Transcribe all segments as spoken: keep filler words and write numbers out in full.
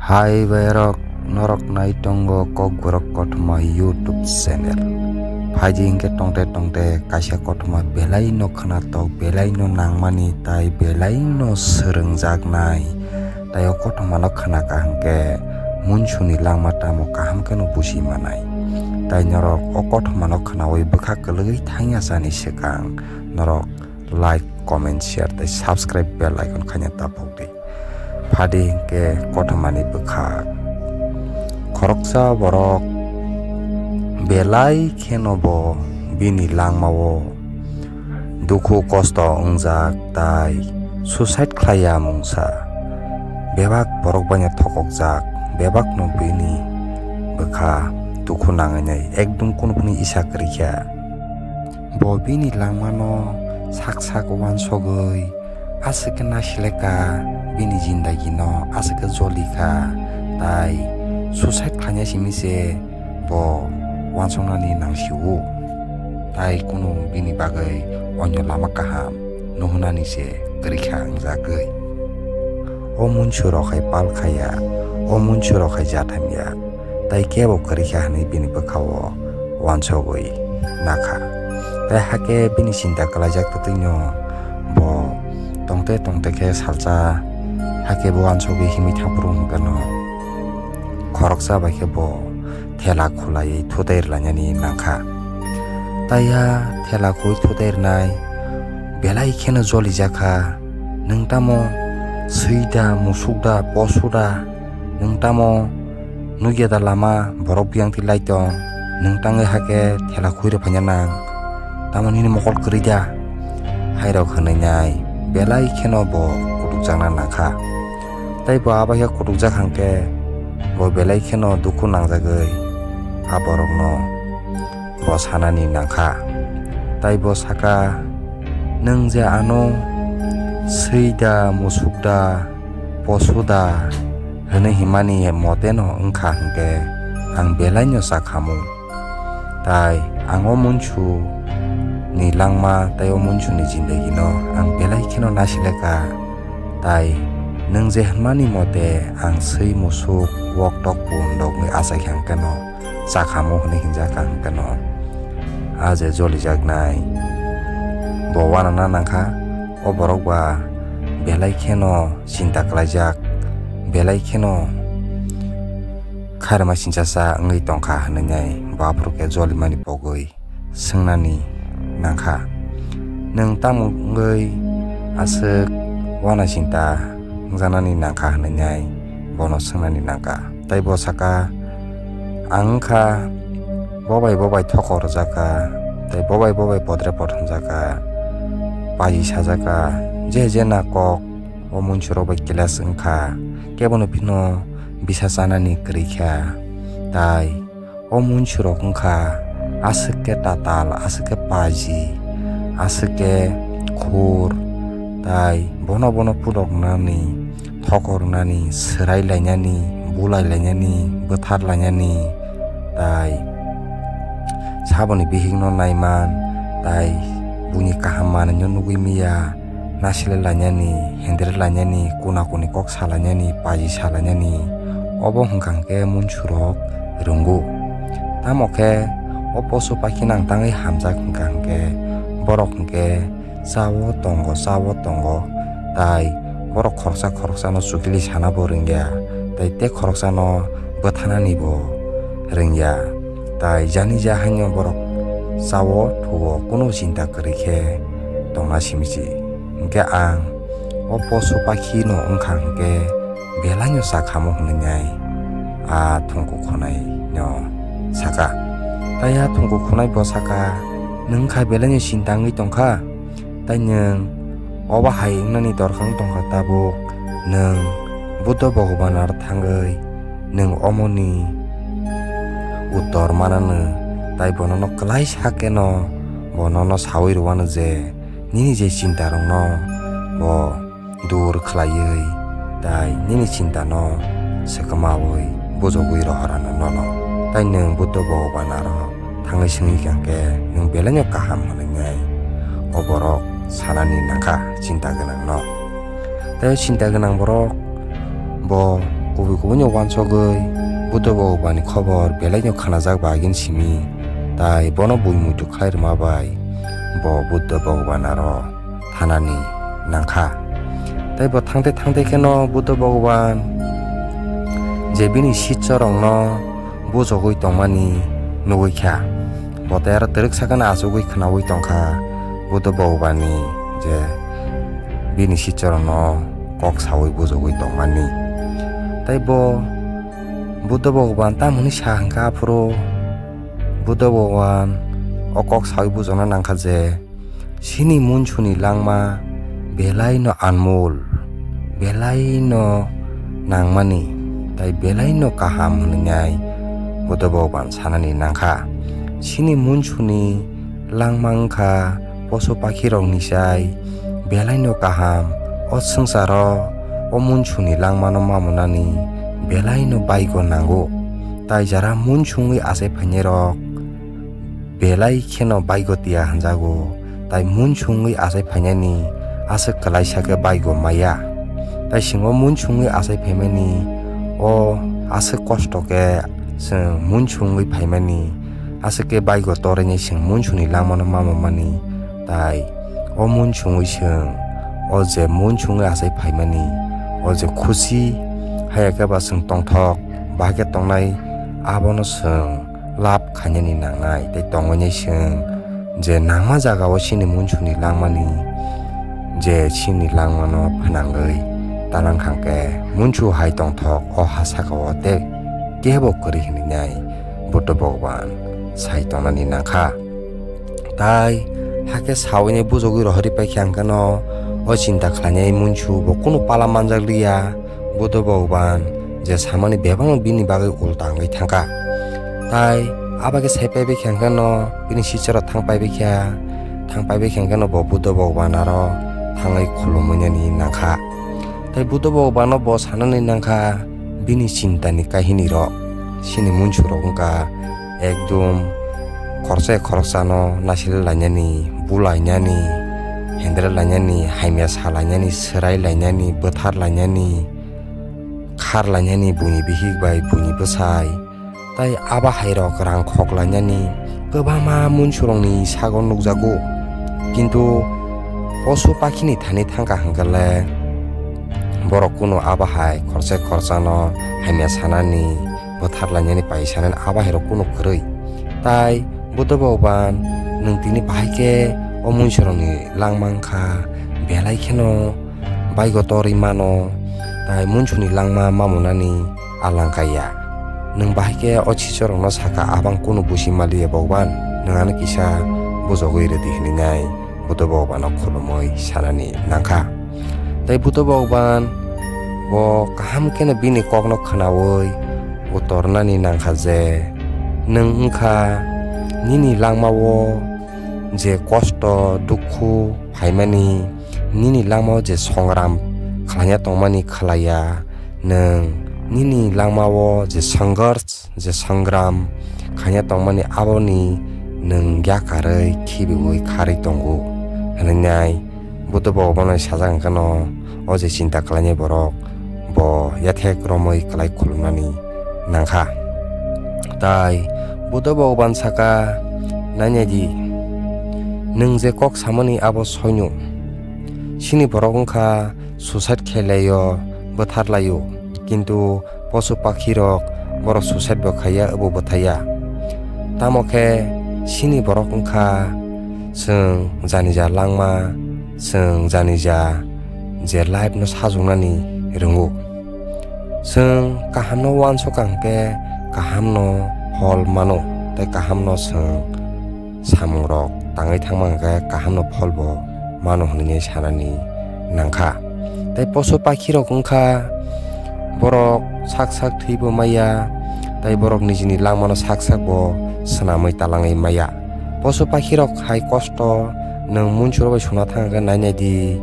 Hai bairok, norok nai tongo Kokborok Kothoma YouTube channel. Phaidi hinkhe tongte tongte kaisa kothoma belai no khwnatok, belai no nangmani tai belai no swrwngjaknai. Tai o kothoma no khwnaka hinkhe munsuni langma tamo kaham kheno buji manai. Tai norok o kothoma no khwnawi bwkha kwlwgwi thangya sani swkang norok like, comment, share tei subscribe bell icon khaina ta phukdi. Phaidi hinkhe kothomani bwkha. Khoroksa borok belai kheno bo bini langmao dukhu kosto wngjak tai suicide khlaiya mungsa. Bebak borok baino thokokjak, bebakno bini bwkha dukhu nangwi nai, ekdum kunu phunu isa kwrwi kha. Bo bini langmano sak sak uansugwi aswk khe nasileka, bini jindagino aswk khe jolikha, tai suicide khlaina simi se bo uansuknani nangsio, tai kunu bini bagwi onyo lama kaham nuhunani se kwrwikha wngjagwi. O munsurok hai pal khaya, o munsurok hai jatham ya, tai kebo kwrwikha hwnwi bini bwkhao uansugwi nakha. Tai hakhe bini chinta kwlaijak twtwino bo tongte tongte khe salsa hakhe bo uansugwi himwi thangphuru hwnkhe no khoroksa bai khe bo thela khulaiwi thutai rwlainani nangkha. Tai ya thela khulwi thutai rwnai belai kheno jolijakha. Nwng tamo swida, musukda, posuda? Nwng tamo nukya da lama borok biyang twi lai tong? Nwng tangwi hakhe thela khulwi rwphaina nang? Tamo nini mokol kwrwi da? Hairok hwnwi nai belai kheno bo kutukjakna nangkha. Tai bo abo khe kutukjak hwnkhe bo belai kheno dukhu nangjagwi a borokno bo sanani nangkha. Tai bo saka, "Nwng je ano swida, musukda, posuda hwnwi himani moteno wngkha hwnkhe ang belaino chakhamu." Tai ang o munsu ni langma tai o munsu ni jindagi no ang belai kheno nasileka. Tai nwng je hwnmani mote ang swi musuk wok tok pun dogwi achai kha hwnkhe no chakhamu hwnwi hinjak kha hwnkhe no. A je jolijaknai bo uanana nangkha. O borok ba belai kheno chinta kwlaijak, belai kheno khairokma sinchasa wngwi tongkha hwnwi nai bo aphuru khe jolimani pogwi swngnani nangkha. Nwng tamo wngwi aswk uana chinta wngjaknani nangkha hwnwi nai bono swngnani nangkha. Tai bo saka, "Ang wngkha bobai bobai thokor rwjakha, tai bobai bobai podre pod hwnjakha, paji sajaka, je je na kok o munsurok bai clash wngkha, kebono phino bisa chanani kwrwi kha, tai o munsurok wngkha aswk khe tatal, aswk khe paji, aswk khe khur, tai bono bono pudok nani, thokor nani, swrai lainani, bulai lainani, bwthar lainani, tai saboni bihikno naiman, tai buini kaham manwino nugwi miya, nasilai lainani, hendere lainani, kuna kuni kok salainani, paji salainani, obo hwnkha hwnkhe munsurok rwngo. Tamo khe o posu pakhi nang tangwi hamjak hwnkha hwnkhe borok hwnkhe chao tongo, chao tongo, tai borok khoroksa khoroksano chukili sanabo rwngya, tai tei khoroksano bwthananibo rwngya. Tai jani ja haino borok chao thuo, kunu chinta kwrwi khe tongna simi se. Hinkhe ang o posu pakhino wngkha hinkhe belaino chakhamu hwnwi nai a thungku khwnai no saka. Tai a thungku khwnai bo saka, "Nwng kha belaino chinta wngwi tongkha, tai nwng obo hai wngnani dorkha wng tongkha tabuk, nwng Buddha Bhagwan aro thangwi nwng omoni uttor mananw, tai bo nono kwlai sa kheno bo nono sawi rwano je nini je chinta rokno bo dur khlaiwi, tai nini chinta no swkamawi bujogwi rohorano nono, tai nwng Buddha Bhagwan aro thangwi swngwi kha khe nwng belaino kaham hwnwi nai o borok sanani nangkha chinta gwnang no." Tai o chinta gwnang borok bo kubui kubuino uansugwi Buddha Bhagabani khobor belaino khnajak bagwino simi, tai bono bui muitu khlai rwma bai bo Buddha Bhagaban aro thanani nangkha. Tai bo thangte thangte kheno Buddha Bhagaban je bini sichorokno bujogwi tongmani nugwi kha. Bo tei aro twrwk sakano achugwi khnaui tongkha Buddha Bhagabani je bini sichorokno kok saui bujogwi tongmani. Tai bo Buddha Bhagaban tamoni sa hwnkha aphuru Buddha Bhagaban o kok saui bujokna nangkha je, chini munsuni langma belaino anmol, belaino nangmani, tai belaino kaham hwnwi Buddha Bhagaban sanani nangkha. Chini munsuni langma wngkha posu pakhirokni sai belaino kaham. O swngcharo o munsuni langmano mamunani belaino baigo nango. Tai jara munsungwi achai phainairok belai kheno baigo tiya hwnjago, tai munsungwi achai phainani aswk kwlaisa khe baigo maya. Tai chwng o munsungwi achai phaimani, o aswk kosto khe chwng munsungwi phaimani, aswk khe baigo torwi chwng munsuni langmano mamamani. Tai o munsungwi chwng o je munsungwi achai phaimani, o je khusi haya khe ba chwng tongthok bahai khe tongnai, abono chwng lab khainani nangnai, tei tongwini chwng je nangma jagao chini munsuni langmani je chini langmano phnangwi talang khangkhe munsu hai tongthok o ha sakao tei kebo kwrwi hwnwi nai Buddha Bhagaban sai tongnani nangkha. Tai hakhe sawini bujogwi rohorwi paikha hwnkhe no o chinta khlainai munsu bo kunu pala manjak liya. Buddha Bhagaban je samani bebakno bini bagwi ulta wngwi thangkha. Tai abo khe sai paibai khe hwnkhe no bini sicharo thang paibai kha, thang paibai khe hwnkhe no bo Buddha Bhagaban aro thangwi khulumwi nani nangkha. Tai Buddha Bhagabano bo sanani nangkha bini chintani kahinirok. Chini munsurok wngkha ekdom khoroksa khoroksano naisile lainani, bulainani, hendre lainani, hamya sa lainani, swrai lainani, bwthar lainani, khar lainani buini bihik bai buini bwsai, tai abo hairok rang khok lainani kwbangma munsurokni sago nukjago. Kintu posu pakhini thani thangkha hwnkhe le borok kunu abo hai khoroksa khoroksano hamya sanani, bwthar lainani pai sanani abo hairok kunu kwrwi. Tai Buddha Bhagaban nwng tini bahai khe o munsurokni langma wngkha, belai kheno baigo torwi mano, tai munsuni langma mamunani a langkha ya. Nwng bahai khe o sichorokno sakha, "Abang kunu busi maliya Bhagaban, nwng ano kisa bujogwi rwdi," hwnwi nai Buddha Bhagabano khulumwi sanani nangkha. Tai Buddha Bhagaban bo kaham kheno bini kokno khnaui utornani nangkha je, nwng wngkha nini langmao je kosto, dukhu phaimani, nini langmao je songram khlaina tongmani khlaiya, nwng nini langmao je sangharsh, je sangram khaina tongmani aboni nwng yakarwi khibiui kharwi tongo, hwnwi nai Buddha Bhagaban sajak hwnkhe no o je chinta khlainai borok bo yathek romwi kwlai khulumnani nangkha. Tai Buddha Bhagaban saka, "Nainai di, nwng je kok samani abo soino. Chini borok wngkha suicide khe laio, bwthar laio, kintu posu pakhirok borok suicide bo khaiya, abo bwthaiya. Tamo khe chini borok wngkha chwng janija langma, chwng janija je life no sajoknani rwngo. Chwng kahamno uansukha hwnkhe kahamno phol mano, tei kahamno chwng samungrok tangwi thangma hwnkhe kahamno pholbo mano hwnwi sanani nangkha. Tei posu pakhirok wngkha borok sak sak thwibo maya, tei borok nijini langmano sak sakbo swnamwi talangwi maya. Posu pakhirok hai kosto nwng munsurok bai suna thangkhe nainai di,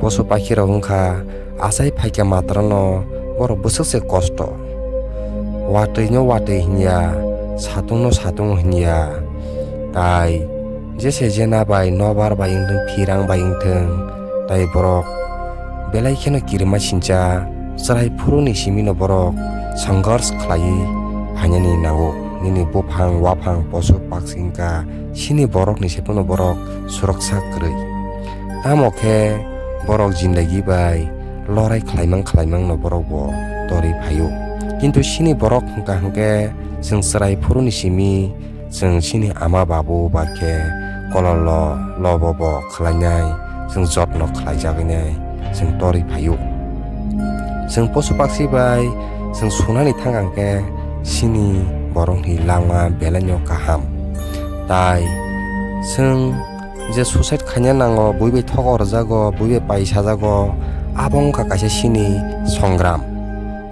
posu pakhirok wngkha achai phaikha matrano borok bwswk se kosto. Watwi no watwi hinya, satung no satung hinya. Tai jese jena bai nobar bai wngthung, phirang bai wngthung, tai borok belai kheno kirima sincha, chwrai phuruni simino borok songghors khlaiwi phainani nango. Nini buphang, waphang, posu, paksi wngkha, chini borokni se phano borok suraksa kwrwi. Tamo khe borok jindagi bai lorai khlaimang khlaimangno borok bo torwi phaio. Kintu chini borok hwnkha hwnkhe chwng chwrai phuruni simi chwng chini ama babu ba khe kololo lobo bo khlainai, chwng jotno khlaijaknai chwng torwi phaio. Chwng posu paksi bai chwng sunani thang ang khe chini borokni langma belaino kaham. Tai chwng je suicide khaina nango, bui bai thogo rwjago, bui bai pai sajago, abo wngkha kaisa chini songram.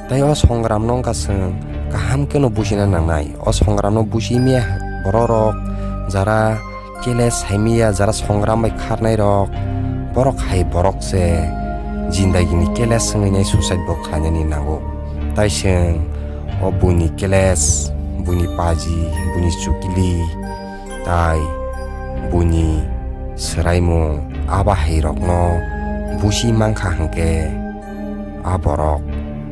Tai o songramno wngkha chwng kaham kheno bujina nangnai. O songramno buji maya borok rok jara kele saimaya, jara songram bai kharnai rok, borok hai borok se jindagini kele swngwinai suicide bo khlainani nango. Tai chwng o buini keles, buini paji, buini chukili, tai buini swraimung, a bahairokno busi mankha hwnkhe, a borok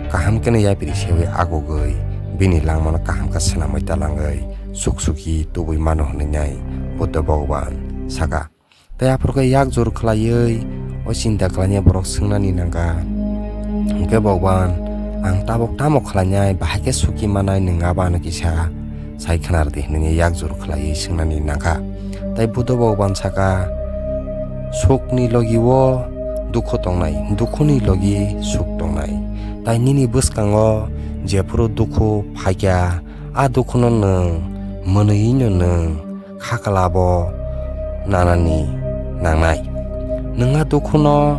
kaham kheno yapri sewi agugwi bini langmano kaham khe swnamwi talangwi suk suki tubui mano hwnwi nai Buddha Bhagwan saka. Tai aphuru khe yak jor khlaiwi o chinta khlainai borok swngnani nangkha, hwnkhe Bhagwan, ang tabuk tamo khlainai, bahai khe suki manai nwng abo ano kisa sai khwna rwdi hwnwi yak jor khlaiwi swngnani nangkha. Tai Buddha Bhagwan saka, sukni logi o dukhu tongnai, dukhuni logi suk tongnai. Tai nini bwskango jephuru dukhu phaikha, a dukhuno nwng mwnwino nwng kha kla bo nanani nangnai. Nwng a dukhuno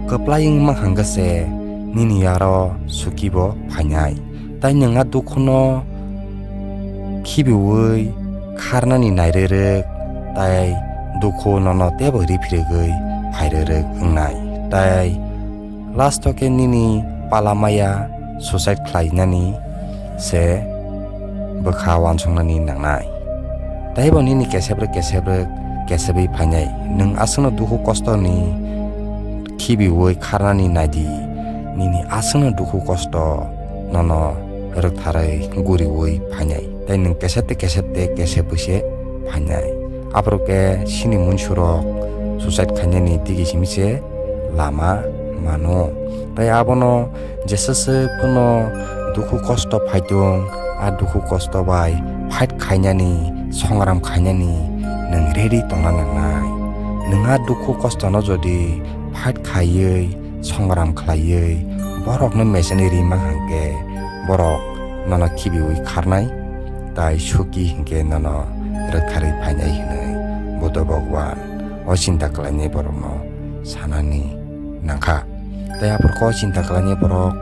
kwplai wng mankha hwnkhe se nini yaro suki bo phainai. Tai nwng a dukhuno khibiui kharnani nairwrwk, tai dukhu nono teibo riphirigwi phairwrwk wngnai. Tai last o khe nini pala maya suicide khlainani se bwkha uansuknani nangnai. Teibo nini kesebrwk kesebrwk kesebwi phainai. Nwng aswkno dukhu kostoni khibiui kharnani naidi, nini aswkno dukhu kosto nono rwktharwi guriui phainai. Tai nwng kesep tei kesep tei kesebwi se phainai. Aphuru khe chini munsurok suicide khainani digi simi se lama mano. Tai abono jesa se phano dukhu kosto phaitung, a dukhu kosto bai fight khainani, songram khainani nwng ready tongna nangnai. Nwng a dukhu kostono jodi fight khaiwi, songram khlaiwi, borokno mechani rima hwnkhe borok nono khibiui kharnai, tai suki hwnkhe nono rwktharwi phainai hwnwi Buddha Bhagwan o chinta khlainai borokno sanani nangkha. Tai aphuru khe o chinta khlainai borok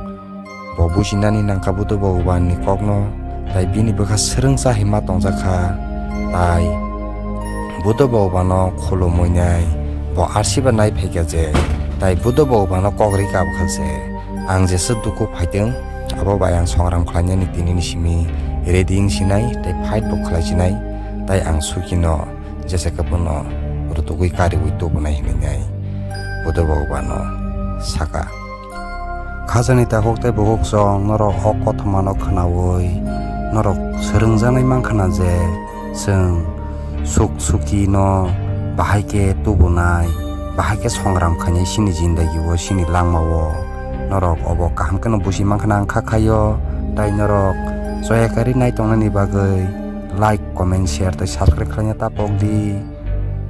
bo bujinani nangkha Buddha Bhagwanni kokno, tai bini bwkha swrwngsa hai ma tongjakha, tai Buddha Bhagwano khulumui nai bo arsiba nai phaikha je, tai Buddha Bhagwano kok rikha bwkha je, ang jesa dukhu phaitwng, abo bai ang songram khlainani tinini simi ready wng sinai, tai fight bo khlai sinai, tai ang sukino jesa khe bono rutugwi kariui tubunai hinwi nai Buddha Bhagwano saka. Khajani takhuk tei bukhuk chwng norok o kothomano khwnaui norok swrwngjaknai mankha na je chwng suk suki no bahai khe tubunai, bahai khe songram khainai chini jindagi o, chini langma o norok obo kaham kheno buji mankha na ang kha khaio. Tai norok choya kari nai tongnani bagwi like, comment, share tei subscribe khlaina ta pok di.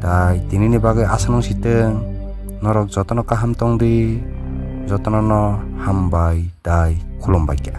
Tai tinini bagwi aswk nung sitwng, norok jotono kaham tong di, jotono no hambai tai khulumbai kha.